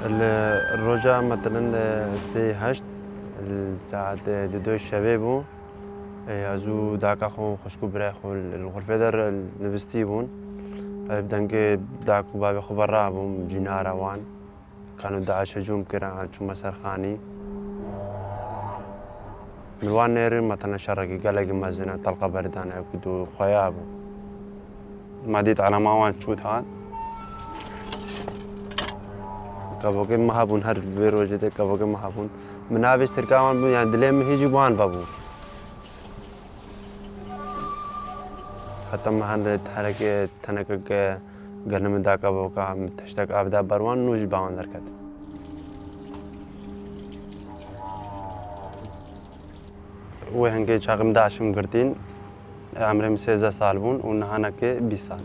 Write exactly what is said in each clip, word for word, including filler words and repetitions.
Li roja metirin sê heşt, li saet didoyê şevê bû. Ez û daka xwe, xwişk û birayê xwe li xurfê de nivistî bûn. Ez bi dengê dak û bavê xwe ve rabûm cînara wan. Kano daişê cûm kir, çûme ser xanî. Min wan nêrî, me tene şerekî gelekî mezin e, telqa berî dane ku du xweya bû. Me dît elema wan çût hat. Kevokê me hebûn, her vê rojê de kevokê me hebûn. Min navê tirka wan bûn, yani dilê min hîjî wan vebû. Heta me hende hereke tenekeke gelê min da kevoka, min tiştek av da ber wan, nû jî ba wan derket. Wê hingê çaxê min daişê min girtîn, emrê min sêzdeh sal bûn û niha neke bîst sal.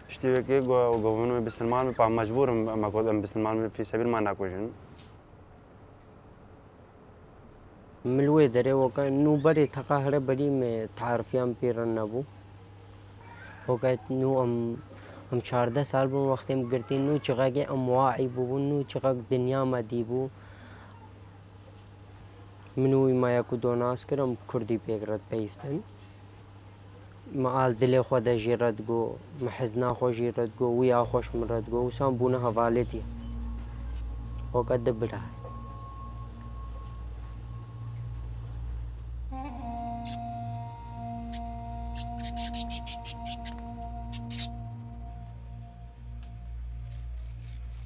Piştî wekî go-, govîn wê bisilman be, pa mecbûr im, me got, em bisilman be, fî sebîl me nakujin. Min li wê derê weke nû berê teqa here berî me te'erifiya min pê re nebû. Weke nû em, em çardeh sal bûn wextê em girtî, nû çiqekê em waî bûbûn, nû çiqek dinya me dîbû. Min û wî me yek û do nas kir, em kurdî pêk re dipeyivtin. Me al dilê xwe de jî re digo, me hizna xwe jî re digo, wî a xwe ji min re digo, wisa em bûne hevalêtî. Weke du bira.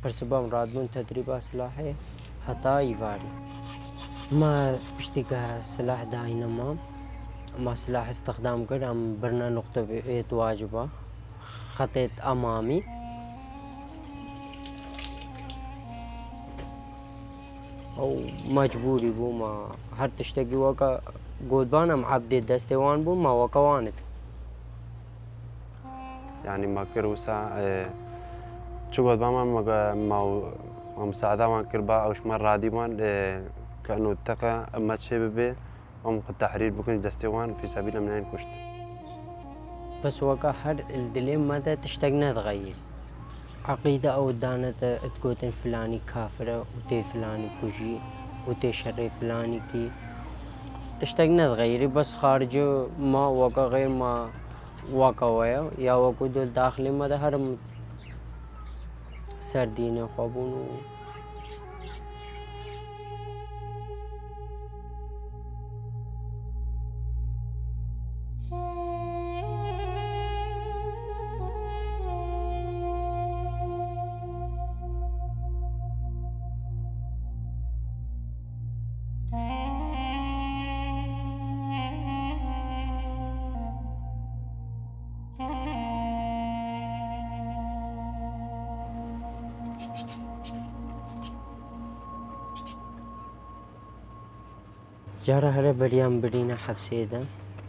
Her sibe em radibûn tedrîba silahê heta îvarî. Me piştî ke silah dayîne me, me silah îstixdam kir, em birine nuqtê êt waciba, xetêt emamî. Ew mecbûrî bû, me her tiştekî weke gotban em ebdê destê wan bûn, me weke wan it. Yani me kir wisa, e, çi got bama me, me, me misaada wan kir ba ew ji me radî wan, e, ke ino teqe me çê bibe, em xwe tehrîr bikin, ji destê wan fî sebîl em neyên kuşt. Bes weka her li dilê me de tiştek nedixeyî. Eqîde ew dane te digotin filanî kafir e û tê filanî kujî û tê şerê filanî kî. Tiştek nedixeyîrî, bes xaricê ma weke xêr ma weke we ye. Ya wekû di daxilê me de her em ser dînê xwe bûn û Cara here beriya em birîne hepsê de.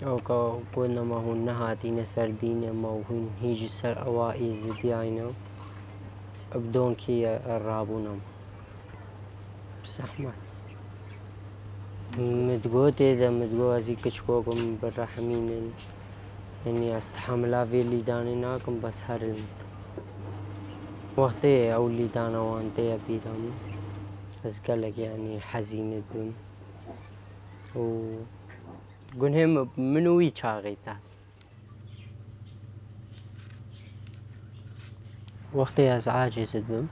Oka ku nema hûn nehatîne ser dînê me û hûn hî ji ser ewa êzidiyayne. Bi donkî ye rabûne me. Zehmet. Min digot ê de, min digot ez ê kiçikok im, birehimînin. Yanî ez tehamila vê lîdanê nakim, bes herin. Wextê ew lîdana wan têye bîra min, ez gelek, yanî, hezîn dibim. Û gunhê min, min û wî çaxê te. Wextê ez aciz dibim,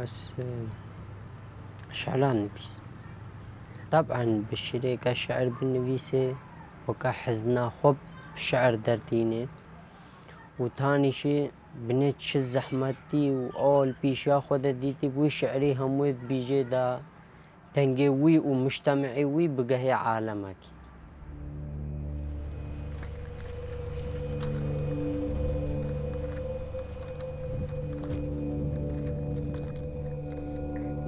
ez, e, şi'ran nivîsim. Teb'en bi şirêke şi'r binivîsê, weke hizna xwe bi şi'r derdînê û tanî jî Binê çi zehmetî û aw li pîşiya xwe de dîtî, wî şi'rî hemûyê dibîjê da dengê wî û mujteme'ê wî bigehê alemekî.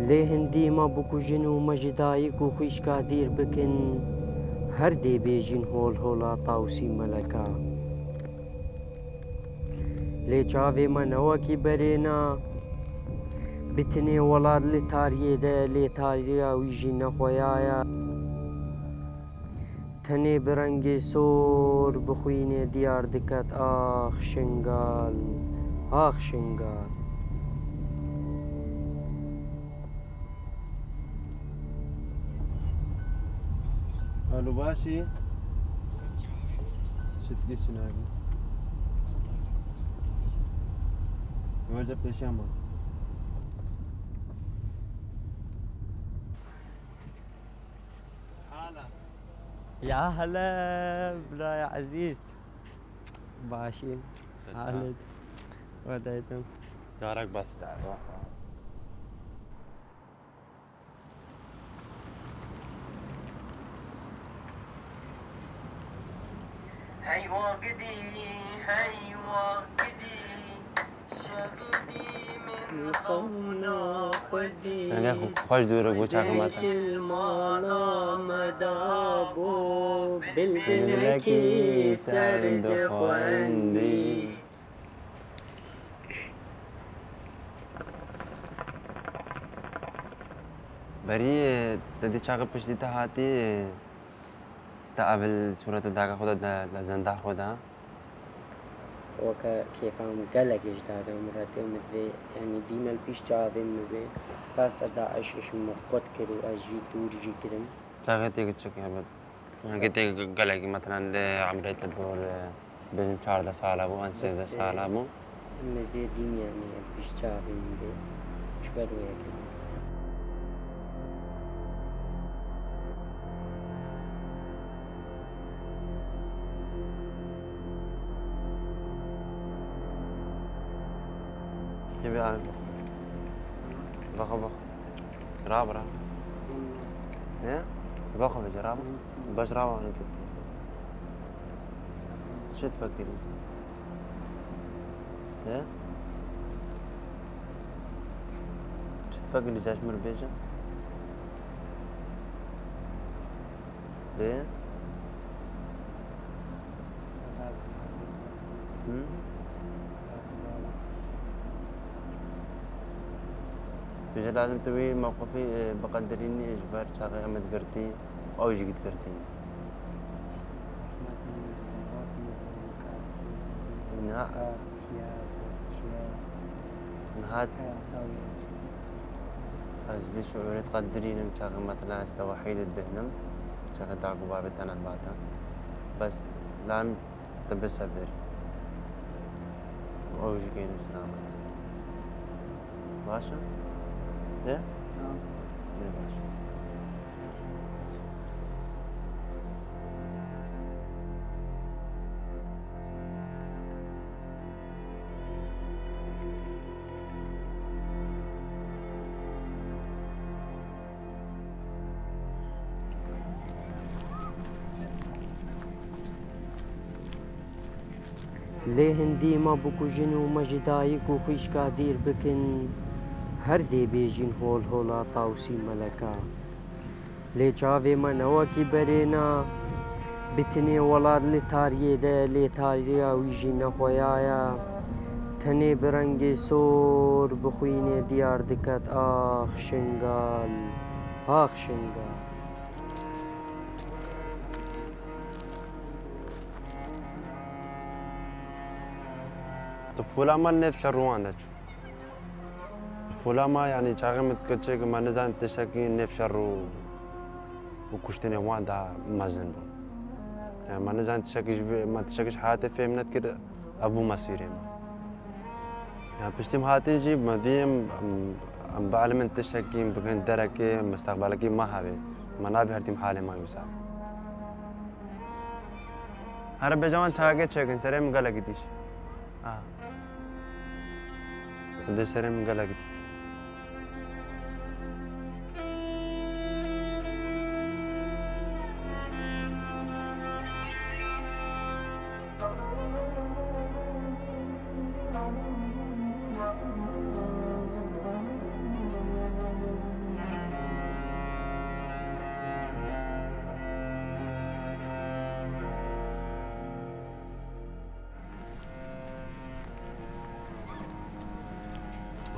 Lê hindî me bikujin û me ji dayik û xwîşka dîr bikin, her dê bêjin hol hola Tawsî Meleka. Lê çavê me ne wekî berê ne, bitinê welat li tariyê de, lê tariya wî jî ne xweya ye. Tenê bi rengê sor, bi xwînê diyar diket, ax Şingal, ax Şingal. Alo, baş î? Şitkî çinakî. Wece pêşiya ma. Hala. Ya hele, biraya ezîz. Baş î. Çeta. Halê te. Wedaytum. Carek bas. Heywa gidî, heywa gidî, şehîdî min xewna xwedî. Denge xweş dûr bû çaxê me te. Dengê mala me dabû, bilbilekî ser dixwendî. Berî, e, te dî çaxê piştî te hatî, e, te ev li sûreta daka xwe de, de, de zenda xwe de. Weke kêfa min gelekê ji daka min re tê û min divê, yanî dîme li pîş çavên min bê. Rast e, DAIŞ ji min qut kir û ez jî dûr jî kirim. Çaxê tê kiçik hebit. Hingê tê gelekî, metelen, li emrê te dor, e, bêjim çardeh sala bû, an sêzdeh sala bû. Min vê dîn, yanî, pişt çavên bê. Ji ber wê yekê. Hebe abi. Bak, bak. Rabe, rabe. Ne? Bak, abi, rabe. Baş rabe, hani ki. Çi difekirî? He? Çi difekirî, caş min bêje? Dê? Hı? Bêje lazim tu wî mewqifî, e, biqedirînî ji ber çaxê em digirtî, ew jî digirtî. Niha, niha ez vî şuûrê diqedirînim, çaxê metelen ez te wehî dibêhnim, çaxê dagû bavê te ne li ba te. Bes lam tu bisebir. Ew jî keynim selamet. Baş e? He? Tamam. Ne baş. Lê hindî me bikujin û me ji dayik û xwîşka dîr bikin, her dê bêjin hol hola Tawsî Meleka. Lê çavê me ne wekî berê ne, bitinê welat li tariyê de, lê tariya wî jî ne xweya ye. Tenê bi rengê sor, bi xwînê diyar diket, ax Şingal, ax Şingal. Tifûla me nêv şer û wan de çû. Tifûla me, yanî çaxê min kiçik, me nizanî tiştekî nêv şer û, û kuştinê wan de mezin bû. Yanî me nizanî tiştekî ji vê, me tiştekî ji hayatê fêm nedikir, ev bû mesîrê me. Ya piştî em hatin jî, me dî em, em, em bielimin tiştekî, em bikin derekê, mustaqbelekî me hebe. Me nabî her tîm halê me wisa. Here bêje wan çavekê çêkin, serê min gelekî dîş. Ha. Dê serê min gelek dî.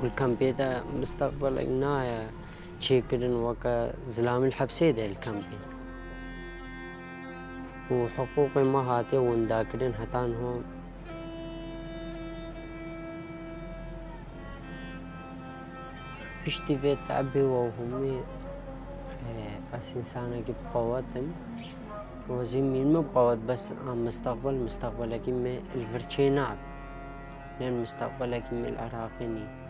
Li kempê de misteqbelek naye çêkirin, weke zilamî li hepsê de li kempê. Û hiqûqê me hatiye windakirin heta niha. Piştî vê tebê we û hemî, e, ez însanekî bi qewet im. Û ez ê mînime bi qewet, bes a misteqbel, misteqbelekî me li vir çê nabe. Lê misteqbelekî me li Iraqê nî.